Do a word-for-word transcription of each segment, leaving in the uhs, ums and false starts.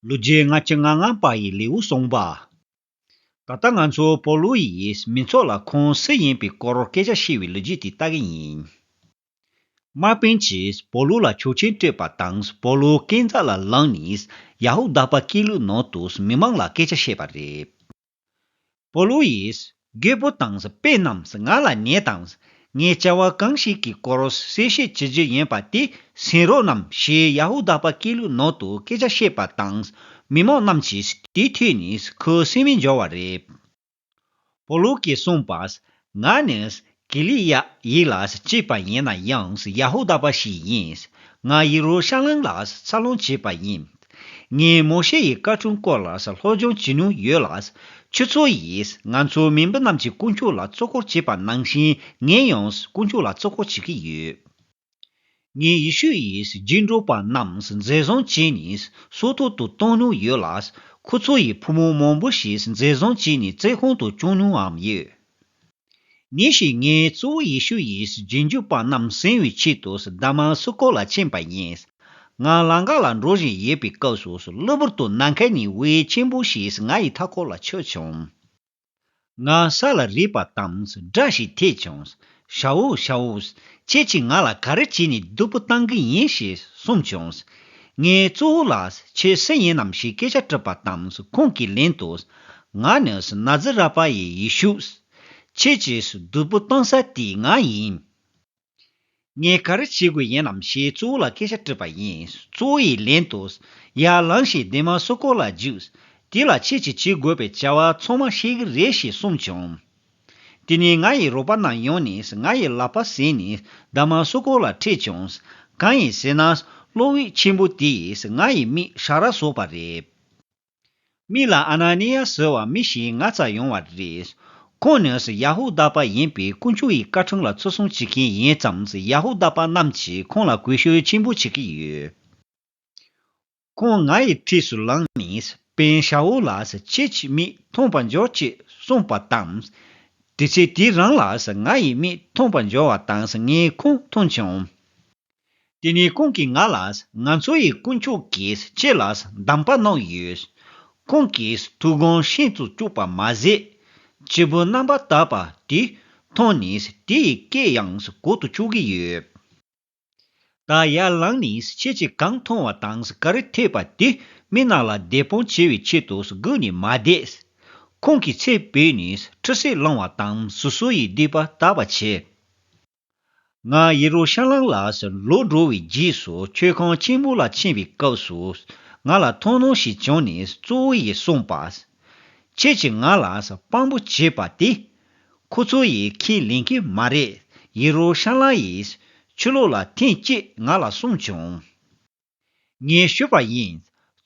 ལོ་རྒྱུས་ལྔ་བཅུ་ང་ལྔ་པ་ཡི་ལེའུ་གསུམ་པ། ད་ལྟ་ང་ཚོ་པོ་ལུ་ཡིས་མི་ཚོགས་ལ་ཁོང་སུ་ཡིན་པའི་སྐོར་སྐད་ཆ་བཤད་པའི་ལོ་རྒྱུས་དེ་ལྟ་གི་ཡིན། དམག་དཔོན་གྱིས་པོ་ལུ་ལ་ཆོག་མཆན་སྤྲད་པ་དང་པོ་ལུ་སྐས་འཛེག་ལ་ལངས་ནས་ཡ་ཧུ་དཱ་པ་སྐད་ལུགས་ནང་དུ་མི་མང་ལ་སྐད་ཆ་བཤད་པ་རེད། པོ་ལུ་ཡིས་རྒད་པོ་དང་དཔེ་རྣམས་ང་ལ་ཉན་དང་། ངས་བྱ་བ་གང་ཞིག་གི་སྐོར་གསལ་བཤད་བྱེད་རྒྱུ་ཡིན་པ་དེ་གསན་རོགས་གནང་ཞེས་ཡ་ཧུ་དཱ་པ་སྐད་ལུགས་ནང་དུ་སྐད་ཆ་བཤད་པ་དང་། མི་མང་རྣམས་ཀྱིས་དེ་ཐོས་ནས་ཁོ་སེམས་མེད་འགྱུར་བ་རེད། པོ་ལུ་གིས་གསུངས་པ། ང་ནི་ཀི་ལི་ཡ་ཡིག་ལ་སྐྱེས་པ་ཡིན་ན་ཡང་ཡ་ཧུ་དཱ་པ་ཞིག་ཡིན། ང་ཡེ་རུ་ཤ་ལེམ་ལ་འཚར་ལོངས་བྱས་པ་ཡིན། ངས་མོ་ཤེ་ཡི་བཀའ་ཁྲིམས་སྐོར་ལ་སློབ་སྦྱོང་བྱེད་མྱོང་ཡོད་ལ། ཁྱོད་ཚོ་ཡིས་ང་ཚོའི་མིང་པོ་རྣམས་ཀྱིས་དཀོན་མཆོག་ལ་བརྩི་བཀུར་བྱས་པ་ནང་བཞིན་ངས་ཡང་དཀོན་མཆོག་ལ་བརྩི་བཀུར་བྱེད་ཀྱི་ཡོད། ངས་ཡེ་ཤུ་ཡི་རྗེས་འགྲོ་པ་རྣམས་འཛིན་བཟུང་བྱས་ནས་སྲོག་ཐོག་ཏུ་བཏང་མྱོང་ཡོད་ལ། ཁོ་ཚོ་ཡི་ཕོ་མོ་མང་པོ་ཞིག་འཛིན་བཟུང་བྱས་ནས་བཙོན་ཁང་དུ་བཅུག་མྱོང་ངམ་ཡོད། ཉིན་ཞིག་ངས་གཙོ་བོ་ཡེ་ཤུ་ཡི་རྗེས་འཇུག་པ་རྣམས་གསོན་བའི་ཆེད་དུ་དཱ་མ་སུ་ཀོ་ལ་ཕྱིན་པ་ཡིན། ང་ལམ་ཁ་ལ་འགྲོ་བཞིན་ཡོད་པའི་སྐབས་སུ་གློ་བུར་དུ་ནམ་མཁའ་ནས་འོད་ཆེན་པོ་ཞིག་ང་ཡི་མཐའ་འཁོར་ལ་ཆགས་བྱུང་། ང་ས་ལ་རེག་པ་དང་སྒྲ་ཞིག་ཐོས་བྱུང་། ཞའོ་ཞའོ། ཁྱེད་ཀྱིས་ང་ལ་ག་རེ་བྱས་ནས་སྡུག་པོ་བཏང་གི་ཡིན་ཞེས་གསུངས་བྱུང་། ངས་གཙོ་བོ་ལ་ཁྱེད་སུ་ཡིན་ནམ་ཞེས་སྐད་ཆ་དྲིས་པ་དང་ཁོང་གིས་ལན་དུ། ང་ནི་ནཱ་ཛི་ར་པ་ཡི་ཡེ་ཤུ། ཁྱེད་ཀྱིས་སྡུག་པོ་བཏང་ས་དེ་ང་ཡིན། ངས་ག་རེ་བྱེད་དགོས་ཡིན་ནམ་ཞེས་གཙོ་བོ་ལ་སྐད་ཆ་དྲིས་པ་ཡིན། གཙོ་བོ་ཡིས་ལན་དུ། ཡར་ལངས་ཤིག་དཱ་མ་སུ་ཀོ་ལ་རྒྱུགས། དེ་ལ་ཁྱེད་ཀྱིས་བྱེད་དགོས་པའི་བྱ་བ་ཚང་མ་ཤེས་ཀྱི་རེད་ཞེས་གསུངས་བྱུང་། དེ་ནས་ང་ཡི་རོགས་པ་རྣམས་ཡོང་ནས་ང་ཡི་ལག་པ་ཟིན་ནས་དཱ་མ་སུ་ཀོ་ལ་ཁྲིད་བྱུང་། གང་ཡིན་ཟེར་ན། གློག་འོད་ཆེན་པོ་དེ་ཡིས་ང་ཡི་མིག་ཧྲ་ར་བཟོས་པ་རེད། མི་ལ་ཨ་ན་ནི་ཡ་ཟེར་བ་མི་ཞིག་ང་རྩར་ཡོང་བ་རེད། ཁོང་ནི་ཡ་ཧུ་དཱ་པ་ཡིན་པས་དཀོན་མཆོག་ཡི་བཀའ་ཁྲིམས་ལ་བརྩི་སྲུང་བྱེད་མཁན་ཡིན་ཙང་ཡ་ཧུ་དཱ་པ་རྣམས་ཀྱིས་ཁོང་ལ་གུས་ཞབས་ཆེན་པོ་བྱེད་ཀྱི་ཡོད། ཁོང་ང་ཡི་འཁྲིས་སུ་ལངས་ནས་དཔོན་ཞའོ་ལ་ཁྱེད་ཀྱི་མིག་མཐོང་བར་འགྱུར་ཅེས་གསུངས་པ་དང་། དེ་ཚེ་དེ་རང་ལ་ང་ཡི་མིག་མཐོང་བར་འགྱུར་བ་དང་ངས་ཁོང་མཐོང་བྱུང་། དེ་ནས་ཁོང་གིས་ང་ལ་ང་ཚོ་ཡི་དཀོན་མཆོག་གིས་ཁྱེད་ལ་གདམས་པ་གནང་ཡོད། ཁོང་གིས་ཐུགས་དགོངས་ཤིན་ཏུ་བཅུག་པ་མ་ཟད། སྐྱེས་བུ་རྣམ་པར་དག་པ་དེ་མཐོང་ནས་དེ་ཡི་སྐད་ཡང་གོ་དུ་བཅུག་གི་ཡོད། ད་ཡར་ལངས་ནས་ཁྱེད་ཀྱིས་གང་མཐོང་བ་དང་ག་རེ་ཐོས་པ་དེ་མི་རྣམས་ལ་བདེ་སྤོང་བྱེད་པའི་ཆེད་དུ་སྒུག་ནས་མ་བསྡད། ཁོང་གིས་ཚེ་འཕོས་ནས་ཁྲི་སྲིད་བླངས་པ་དང་སོ་སོ་ཡི་སྡིག་པ་དག་པ་བྱས། ང་ཡེ་རུ་ཤ་ལེམ་ལ་ལོག་འགྲོ་བའི་རྗེས་སུ་མཆོད་ཁང་ཆེན་པོ་ལ་ཕྱིན་པའི་སྐབས་སུ་ང་ལ་མཐོང་སྣང་ཞིག་བྱུང་ནས་གཙོ་བོ་ཡིས་གསུངས་པ། ཁྱེད་ཀྱིས་ང་ལ་དཔང་པོ་བྱས་པ་དེ། ཁོ་ཚོ་ཡིས་ཁས་ལེན་གྱི་མ་རེད། ཡེ་རུ་ཤ་ལེམ་ཡི་ཆོས་ལུགས་ལ་ཐེངས་གཅིག་ང་ལ་གསུངས་བྱུང་། ངས་ཞུས་པ་ཡིན།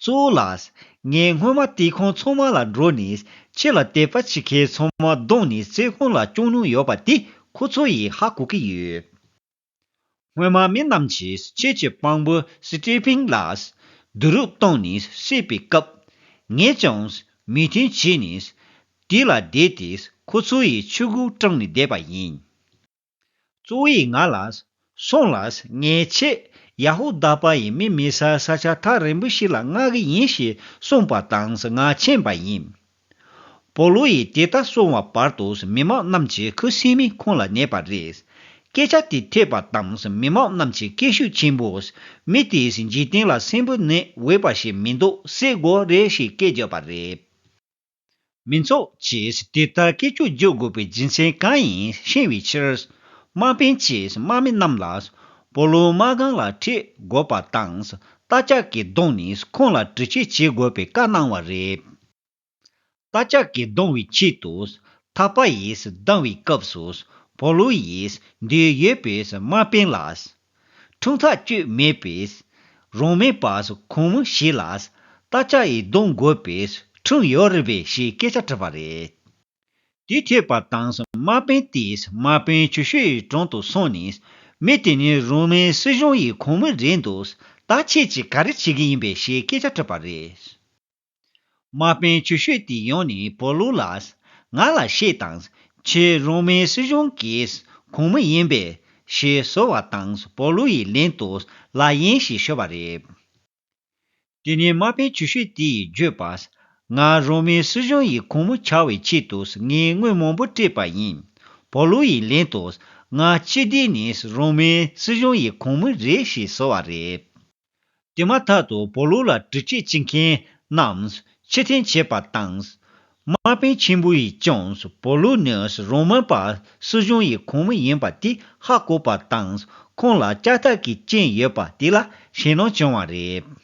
གཙོ་བོ་ལགས། ངས་སྔོན་མ་དེ་ཁོང་ཚང་མ་ལ་འགྲོ་ནས་ཁྱེད་ལ་དད་པ་བྱེད་མཁན་ཚང་མ་བརྡུངས་ནས་བཙོན་ཁང་ལ་བཅུག་མྱོང་ཡོད་པ་དེ་ཁོ་ཚོ་ཡིས་ཧ་གོ་གི་ཡོད། སྔོན་མ་མི་རྣམས་ཀྱིས་ཁྱེད་ཀྱི་དཔང་པོ་སི་ཏི་ཕིན་ལ་རྡོ་རུབ་བཏང་ནས་བསད་པའི་སྐབས། ངས་ཀྱང་མོས་མཐུན་བྱས་ནས་དེ་ལ་བསྡད་དེ་ཁོ་ཚོ་ཡི་ཆུ་གུར་དྲངས་ནས་བསྡད་པ་ཡིན། གཙོ་བོ་ཡིས་ང་ལ། སོང་ལ། ངས་ཁྱེད་ཡ་ཧུ་དཱ་པ་ཡི་མི་མེད་ས་ས་ཆ་ཐག་རིང་པོ་ཞིག་ལ་མངགས་གི་ཡིན་ཞེས་གསུངས་པ་དང་ང་ཕྱིན་པ་ཡིན། པོ་ལུ་ཡིས་དེ་ལྟར་གསུངས་པ་བར་དུ་མི་མང་རྣམས་ཀྱིས་ཁོའི་སེམས་མིག་ཁོང་ལ་གནས་པ་རེད། སྐད་ཆ་དེ་ཐོས་པ་དང་མི་མང་རྣམས་ཀྱིས་སྐད་ཤུགས་ཆེན་པོས། མི་དེས་འཇིག་རྟེན་ལ་གསོན་པོ་ནི་འོས་པ་ཞིག་མི་འདུག་བསད་དགོས་རེད་ཞེས་སྐད་བརྒྱབ་པ་རེད། མི་ཚོགས་ཀྱིས་དེ་ལྟར་སྐད་ཅོར་བརྗོད་དགོས་པའི་རྒྱུ་མཚན་གང་ཡིན་ཤེས་པའི་ཕྱིར། དམག་དཔོན་གྱིས་དམག་མི་རྣམས་ལ། པོ་ལུ་དམག་སྒར་ལ་ཁྲིད་དགོས་པ་དང་རྟ་ལྕག་གིས་བརྡུངས་ནས་ཁོང་ལ་དྲི་ཆད་བྱེད་དགོས་པའི་བཀའ་གནང་བ་རེད། རྟ་ལྕག་གིས་བརྡུང་བའི་ཆེད་དུ་ཐག་པ་ཡིས་བརྡུང་བའི་སྐབས་སུ་པོ་ལུ་ཡིས་འདིར་ཡོད་པའི་དམག་དཔོན་ལ། ཁྲིམས་ཐག་གཅོད་མེད་པའི་རོ་མའི་བ་གོང་མ་ཞིག་ལ་རྟ་ལྕག་གིས་བརྡུང་དགོས་པའི་ཁྲིམས་ཡོད་རེད་པས་ཞེས་སྐད་ཆ་དྲིས་པ་རེད། དེ་ཐོས་པ་དང་དམག་དཔོན་དེས་དམག་དཔོན་ཆེ་ཤོས་ཡི་དྲུང་དུ་སོང་ནས་མི་དེ་ནི་རོ་མའི་སྲིད་གཞུང་ཡི་གོང་མ་རེད་འདུག་ད་ཁྱེད་ཀྱིས་ག་རེ་བྱེད་ཀྱི་ཡིན་པས་ཞེས་སྐད་ཆ་དྲིས་པ་རེད། དམག་དཔོན་ཆེ་ཤོས་དེ་ཡོང་ནས་པོ་ལུ་ལ། ང་ལ་བཤད་དང་། ཁྱེད་རོ་མའི་སྲིད་གཞུང་གི་གོང་མ་ཡིན་པས་ཞེས་ཟེར་བ་དང་པོ་ལུ་ཡིས་ལན་དུ་ལགས་ཡིན་ཞེས་ཤོད་པ་རེད། དེ་ནས་དམག་དཔོན་ཆུ་ཤོད་དེ་ཡིས་བརྗོད་པ། ང་རོ་མའི་སྲིད་གཞུང་ཡི་ཁོངས་མི་ཆགས་པའི་ཆེད་དུ་ངས་དངུལ་མང་པོ་སྤྲད་པ་ཡིན། པོ་ལུ་ཡིས་ལན་དུ། ང་སྤྱི་བདེ་ནས་རོ་མའི་སྲིད་གཞུང་ཡི་ཁོངས་མི་རེད་ཞེས་ཟེར་བ་རེད། དེ་མ་ཐག་ཏུ་པོ་ལུ་ལ་དྲི་དཔྱད་བྱེད་མཁན་རྣམས་ཕྱིར་འཐེན་བྱས་པ་དང་། དམག་དཔོན་ཆེན་པོ་ཡིས་ཀྱང་པོ་ལུ་ནི་རོ་མ་པ་སྲིད་གཞུང་ཡི་ཁོངས་མི་ཡིན་པ་དེ་ཧ་གོ་བ་དང་། ཁོང་ལ་ལྕགས་ཐག་གི་རྐྱེན་ཡོད་པ་དེ་ལ་ཞེད་སྣང་བྱུང་བ་རེད།